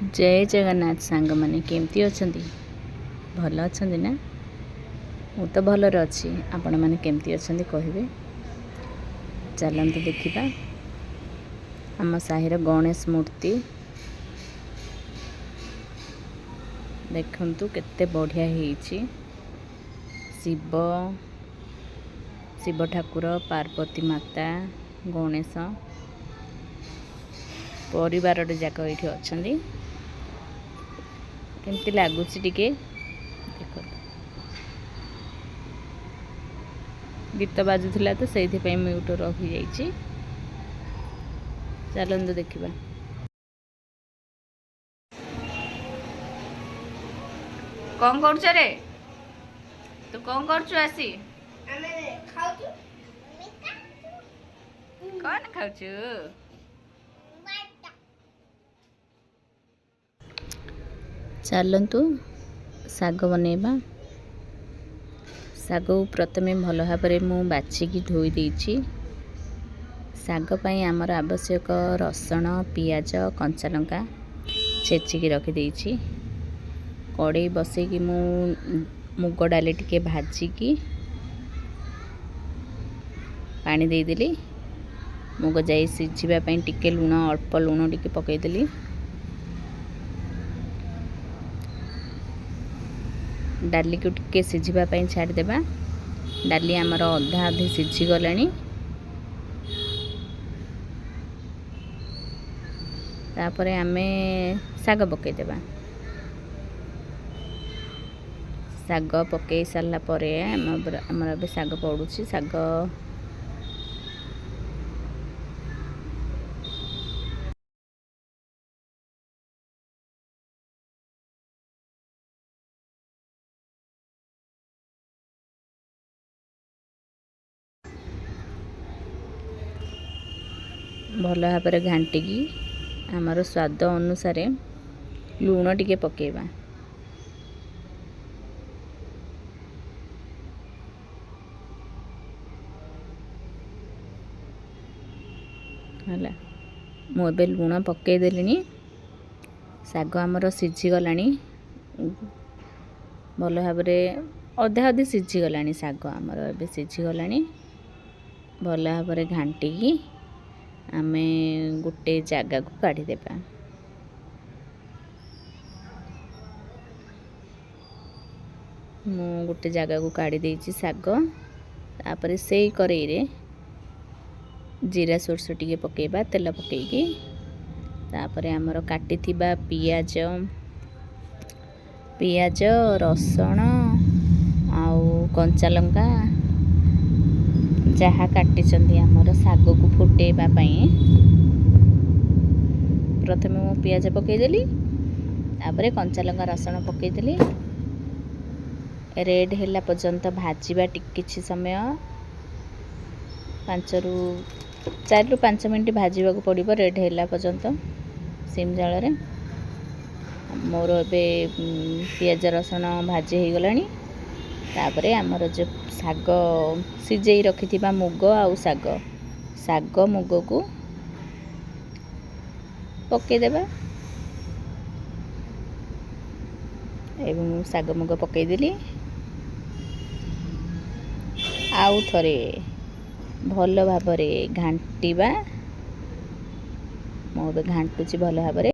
ଜୟ ଜଗନ୍ନାଥ ସାଙ୍ଗମାନେ, କେମିତି ଅଛନ୍ତି? ଭଲ ଅଛନ୍ତି ନା? ମୁଁ ତ ଭଲରେ ଅଛି। ଆପଣମାନେ କେମିତି ଅଛନ୍ତି କହିବେ। ଚାଲନ୍ତୁ ଦେଖିବା ଆମ ସାହିର ଗଣେଶ ମୂର୍ତ୍ତି। ଦେଖନ୍ତୁ କେତେ ବଢ଼ିଆ ହେଇଛି। ଶିବ ଶିବ ଠାକୁର, ପାର୍ବତୀ ମାତା, ଗଣେଶ, ପରିବାରଟେ ଯାକ ଏଇଠି ଅଛନ୍ତି। କେମିତି ଲାଗୁଛି ଟିକେ ଦେଖନ୍ତୁ। ଗୀତ ବାଜୁଥିଲା ତ ସେଇଥିପାଇଁ ମ୍ୟୁଟ୍ ରହିଯାଇଛି। ଚାଲନ୍ତୁ ଦେଖିବା। କ'ଣ କରୁଛ ରେ? ତୁ କ'ଣ କରୁଛୁ ଆସି? ଆମେ ଖାଉଛୁ। କ'ଣ ଖାଉଛୁ? ଚାଲନ୍ତୁ ଶାଗ ବନେଇବା। ଶାଗକୁ ପ୍ରଥମେ ଭଲ ଭାବରେ ମୁଁ ବାଛିକି ଧୋଇ ଦେଇଛି। ଶାଗ ପାଇଁ ଆମର ଆବଶ୍ୟକ ରସୁଣ, ପିଆଜ, କଞ୍ଚା ଲଙ୍କା ଛେଚିକି ରଖିଦେଇଛି। କଡ଼େଇ ବସେଇକି ମୁଁ ମୁଗ ଡାଲି ଟିକେ ଭାଜିକି ପାଣି ଦେଇଦେଲି। ମୁଗ ଯାଇ ସିଝିବା ପାଇଁ ଟିକେ ଲୁଣ, ଅଳ୍ପ ଲୁଣ ଟିକେ ପକାଇଦେଲି। ଡାଲିକୁ ଟିକେ ସିଝିବା ପାଇଁ ଛାଡ଼ିଦେବା। ଡାଲି ଆମର ଅଧା ଅଧି ସିଝିଗଲାଣି। ତାପରେ ଆମେ ଶାଗ ପକାଇଦେବା। ଶାଗ ପକାଇ ସାରିଲା ପରେ ଆମର ଏବେ ଶାଗ ପଡ଼ୁଛି। ଶାଗ ଭଲ ଭାବରେ ଘାଣ୍ଟିକି ଆମର ସ୍ୱାଦ ଅନୁସାରେ ଲୁଣ ଟିକେ ପକାଇବା। ହେଲା, ମୁଁ ଏବେ ଲୁଣ ପକାଇଦେଲିଣି। ଶାଗ ଆମର ସିଝିଗଲାଣି ଭଲ ଭାବରେ, ଅଧା ଅଧି ସିଝିଗଲାଣି। ଶାଗ ଆମର ଏବେ ସିଝିଗଲାଣି। ଭଲ ଭାବରେ ଘାଣ୍ଟିକି ଆମେ ଗୋଟେ ଜାଗାକୁ କାଢ଼ିଦେବା। ମୁଁ ଗୋଟେ ଜାଗାକୁ କାଢ଼ି ଦେଇଛି ଶାଗ। ତାପରେ ସେଇ କରେଇରେ ଜିରା ସୋରିଷ ଟିକେ ପକାଇବା, ତେଲ ପକାଇକି। ତାପରେ ଆମର କାଟିଥିବା ପିଆଜ, ରସୁଣ ଆଉ କଞ୍ଚା ଲଙ୍କା ଯାହା କାଟିଛନ୍ତି ଆମର ଶାଗକୁ ଫୁଟେଇବା ପାଇଁ। ପ୍ରଥମେ ମୁଁ ପିଆଜ ପକାଇଦେଲି, ତାପରେ କଞ୍ଚା ଲଙ୍କା, ରସୁଣ ପକାଇଦେଲି। ରେଡ଼୍ ହେଲା ପର୍ଯ୍ୟନ୍ତ ଭାଜିବା କିଛି ସମୟ, 5ରୁ 4ରୁ 5 ମିନିଟ୍ ଭାଜିବାକୁ ପଡ଼ିବ ରେଡ଼୍ ହେଲା ପର୍ଯ୍ୟନ୍ତ ସିମ୍ ଜାଳରେ। ମୋର ଏବେ ପିଆଜ ରସୁଣ ଭାଜି ହେଇଗଲାଣି। ତାପରେ ଆମର ଯେଉଁ ଶାଗ ସିଝେଇ ରଖିଥିବା ମୁଗ ଆଉ ଶାଗ ମୁଗକୁ ପକାଇଦେବା। ଏବେ ମୁଁ ଶାଗ ମୁଗ ପକାଇଦେଲି। ଆଉ ଥରେ ଭଲ ଭାବରେ ଘାଣ୍ଟିବା। ମୁଁ ଏବେ ଘାଣ୍ଟୁଛି ଭଲ ଭାବରେ।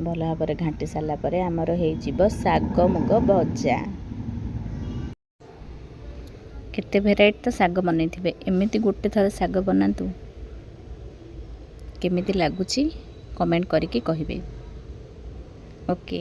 ଭଲ ଭାବରେ ଘାଣ୍ଟି ସାରିଲା ପରେ ଆମର ହେଇଯିବ ଶାଗ ମୁଗ ଭଜା। କେତେ ଭେରାଇଟି ତ ଶାଗ ବନେଇଥିବେ, ଏମିତି ଗୋଟେ ଥର ଶାଗ ବନାନ୍ତୁ। କେମିତି ଲାଗୁଛି କମେଣ୍ଟ କରିକି କହିବେ। ଓକେ।